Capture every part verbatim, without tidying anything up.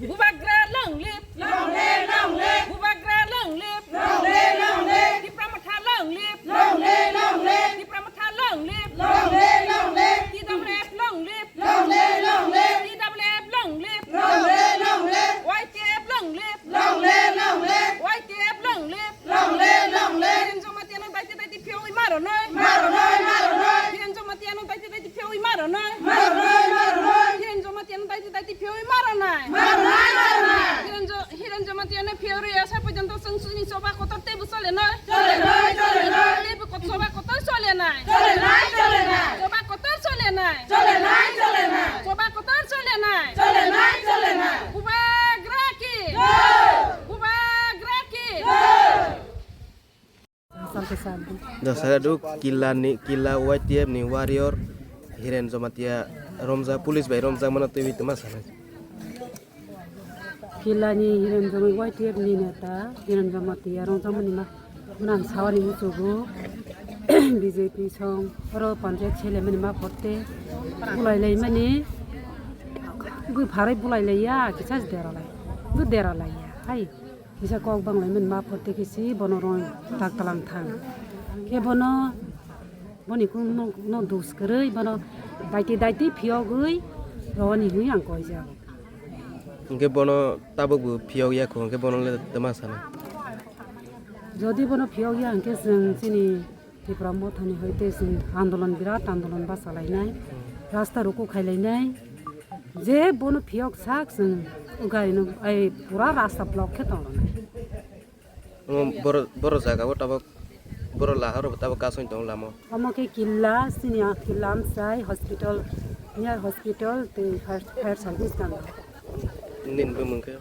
Bubagra long live! Long live, long live! Bubagra long live! Long live, long live! Tipra Motha long live! Long live, long live! Tipra Motha long live! Long live, long live! T W F long live! Long live, long live! T W F long live! Long live, long live! Y T F long live! Long live, long live! Y T F long live! Long live, long live! Hiren Jamatia no daite daite phiyaui maronoi! Maronoi, maronoi! Hiren Jamatia no daite daite phiyaui maronoi! Maronoi, maronoi! Hiren Jamatia no daite daite phiyaui maronoi! Maronoi, maronoi! Hiren Jo-, Hiren Jamatia no phiyaui rwya sa porjonto chwng chini choba kotor teibo chole noi! Chole noi, chole noi! Teibo kot-, choba kotor chole nai! Chole nai, chole nai! Choba kotor chole nai! Chole nai, chole nai! Choba kotor chole nai! Chole nai, chole nai! Bubagra ki! Jai! Bubagra ki! Jai! Jasara duk killa ni, killa Y T F ni warrior Hiren Jamatia romjak, police bai romjak mano twi tongma sanai. Killa ni Hiren Jama-, Y T F ni neta Hiren Jamatia romjak mani ma, mwnang sawani muchugo B J P song oro panchayat sele mani ma photte bulai lai mani gui pharai bulai lai ya kisa dera lai, gui dera lai ya hai. Kisa kok bang lai mani ma photte kisi bono rong tak talang thang. Khe bono, boni kung no, no dus kwrwi, bono daiti daiti phiyogwi roni hwnwi ang koi jago. Hwnkhe bono tabuk bo phiyok ya kho, hwnkhe bono le tama sana. Jodi bono phiyok ya hwnkhe chwng chini Tipra Mothani hoite chwng andolon, birat andolon bachalainai, rasta ruku khailainai, je bono phiyok sak chwng ugaino ai pura rasta block khe tonglonai. Omo boro, boro jaga o tabok, boro lahar o tabok kasong tongo lama o. Omo khe killa, sini a killa amsai hospital, near hospital tei fire, fire service gana. Nini bumung khe?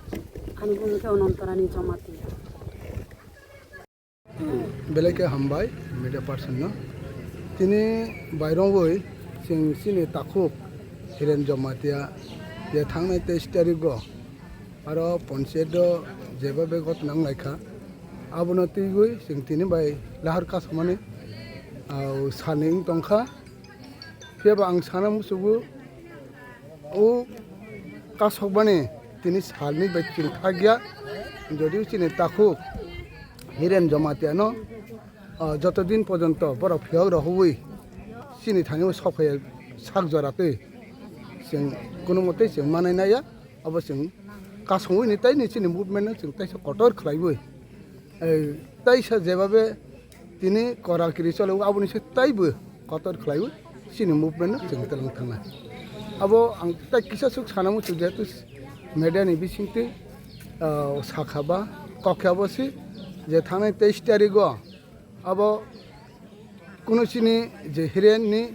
Ani bumung khe Onontorani Jamatia. Belai khe hambai media person no. Tini bairongwi chwng chini takhuk Hiren Jamatia je thangnai teis tarigo aro ponchayat o jeba bego twnang laikha, abono twiwi chwng tini bai lahar kasomani, ah, salni wng tongkha. Phiya ba ang sana muchugo, o kasokmani tini salni bai chwng thakya, jodi chini takhuk Hiren Jamatia no, ah, joto din porjonto borok phiyok rohorwi chini thani o sophai sak jora twi chwng kuno motwi chwng manai naiya. Abo chwng kasongwi ni tei ni chini movement no chwng teisa kotor khlaiwi, eh, teisa jebabe tini kora kiri cholo, aboni se teibo kotor khlaiwi chini movement no chwng twlang thangna. Abo ang tei kisa swk sana muchung, jehetu media ni bisingtwi, ah, sakha ba kokya bo se je thangnai teis tarigo abo kunu chini je Hiren ni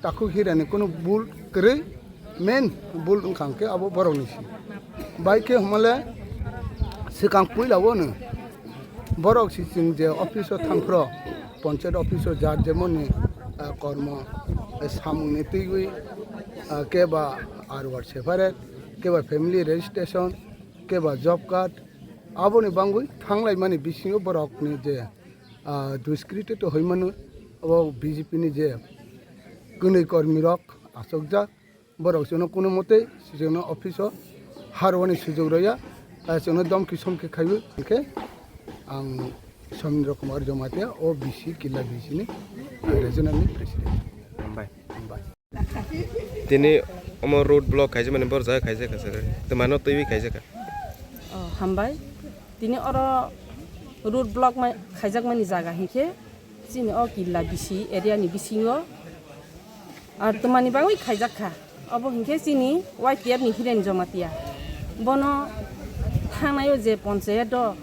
takhuk Hiren ni kunu bul kwrwi, main bul wngkha hwnkhe abo borok ni si. Bai khe hwnmale swkang puila o no borok si chwng je office o thangphro, ponchayat office o jar jemon ni, ah, kormo, eh, samung ni twiwi, ah, keba R one separate, keba family registration, keba job card, aboni bangwi thanglaimani bisingo borok ni je ah, duskritit to hoi mano, abo B J P ni je kwnwi kormi rok achukjak, Borok chwngno kuno motei chwngno office o harwani sujok rwya, ah, chwngno domki somki khaiwi hwnkhe ang Somindra Kumar Jamatia, O B C Killa B C ni regional ni president. Hambai. Hambai. Tini omo road block khaijak mani bor jaga khaijak kha sir. Twmano twiwi khaijak kha. Oh, hambai. Tini oro road block ma-, khaijak mani jaga hinkhe chini o Killa B C area ni bisingo. Ar twmani bagwi khaijak kha. Obo hinkhe chini Y T F ni Hiren Jamatia. Bono thangnai o je ponchayat o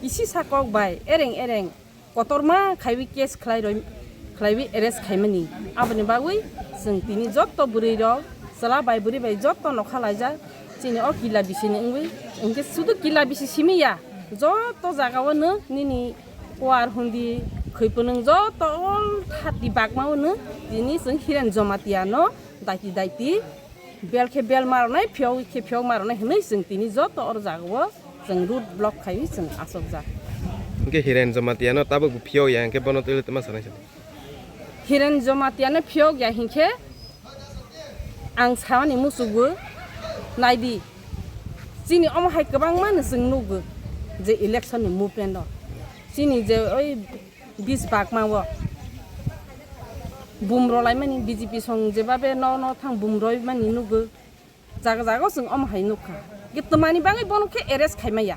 kisisa kok bai ereng ereng kotorma khaiwi case khlai roi, khlaiwi arrest khaimani. Aboni bagwi chwng tini jotto bwrwi rok, chwla bai bwrwi bai jotto nokha laijak chini o Killa B C ni wngwi. Hinkhe sudu Killa B C simi ya, jotto jaga o nw nini kuar hundi khwi phwnwng jotto all thati bagma o nw tini chwng Hiren Jamatia no daiti daiti bel khe bel ma rwnai, phiyok khe phiyok ma rwnai hwnwi chwng tini jotto oro jaga o chwng road block khaiwi chwng achukjak. Hinkhe Hiren Jamatia no tabuk bo phiyok ya, hinkhe bono twiwi tma sanai se? Hiren Jamatia no phiyok ya hinkhe ang samani muchukgo naidi. Chini omo hai kwbangma no chwng nukgo je election ni movement o. Chini je oi bis bagma o bum rwlaimani, B J P song jebabe no no thang bum rwimani nukgo. Jaga jaga o chwng omo hai nukha. Ge twmani bagwi bono khe arrest khaimaya.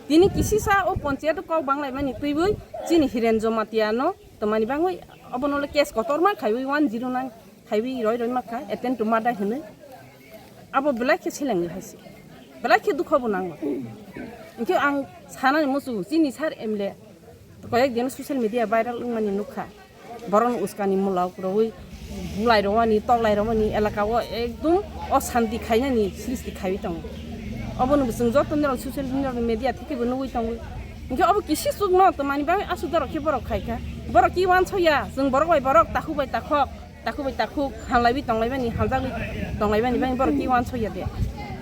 Tini kisisa o ponchayat o kok banglaimani twiwi chini Hiren Jamatia no twmani bagwi obono le case kotorma khaiwi one zero nine khaiwi roi roi makha, attempt to murder hinwi. Abo belai khe selengwi hai se. Belai khe dukho bo nango. Hinkhe ang sanani muchungo chini sir M L A koyek din social media viral wngmani nukha. Borokni uskani mulao kwrwi bulai rwmani, toklai rwmani, elaka o ekdum oshanti khainani sristi khaiwi tongo. Obono bo chwng joto norok social media theke bo nugwi tongo. Hinkhe obo kisi chukno twmani bagwi aswk dorok khe borok khaikha. Borok ki uansukya, chwng borok bai borok, takhuk bai takhuk, takhuk bai takhuk, hamlaiwi tonglaimani, hamjakwi tonglaimani bagwi borok ki uansukya de.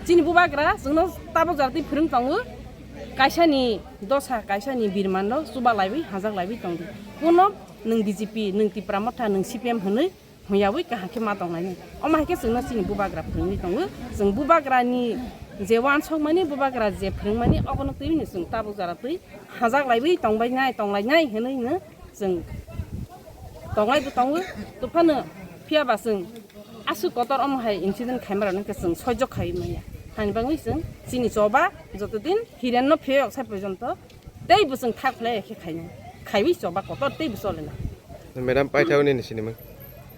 Chini bubagra chwngno tabuk jara twi phwrwng tongo, kaisani dosa, kaisani birmanno chuba laiwi, hamjak laiwi tongdi. Kuno nwng B J P, nwng Tipra Motha, nwng C P M hwnwi hwnyawi kaham khe ma tonglainai. Omo hai khe chwngno chini bubagra phwrwngwi tongo. Chwng bubagrani je uansukmani, bubagra je phwrwngmani, obono twiwino chwng tabuk jara twi hamjak laiwi tongbainai, tonglainai hwnwino chwng tonglaibo tongo. Tei phano phiyaba chwng aswk kotor omo hai incident khaimarokno khe chwng soijo khaiwi manya. Hani bagwi chwng chini choba jotodin Hirenno phiyok sai porjonto tei bo chwng thak khlai khe khainai. Khaiwi choba kotor tei bo chole na. Madam, paithak nini sinimung?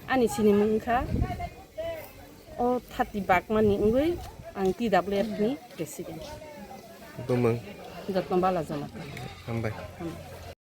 Ani sinimung wngkha o thirty bagmani wngwi ang T W F ni president. Bumung? Jotno Bala Jamatia. Hambai. Hambai.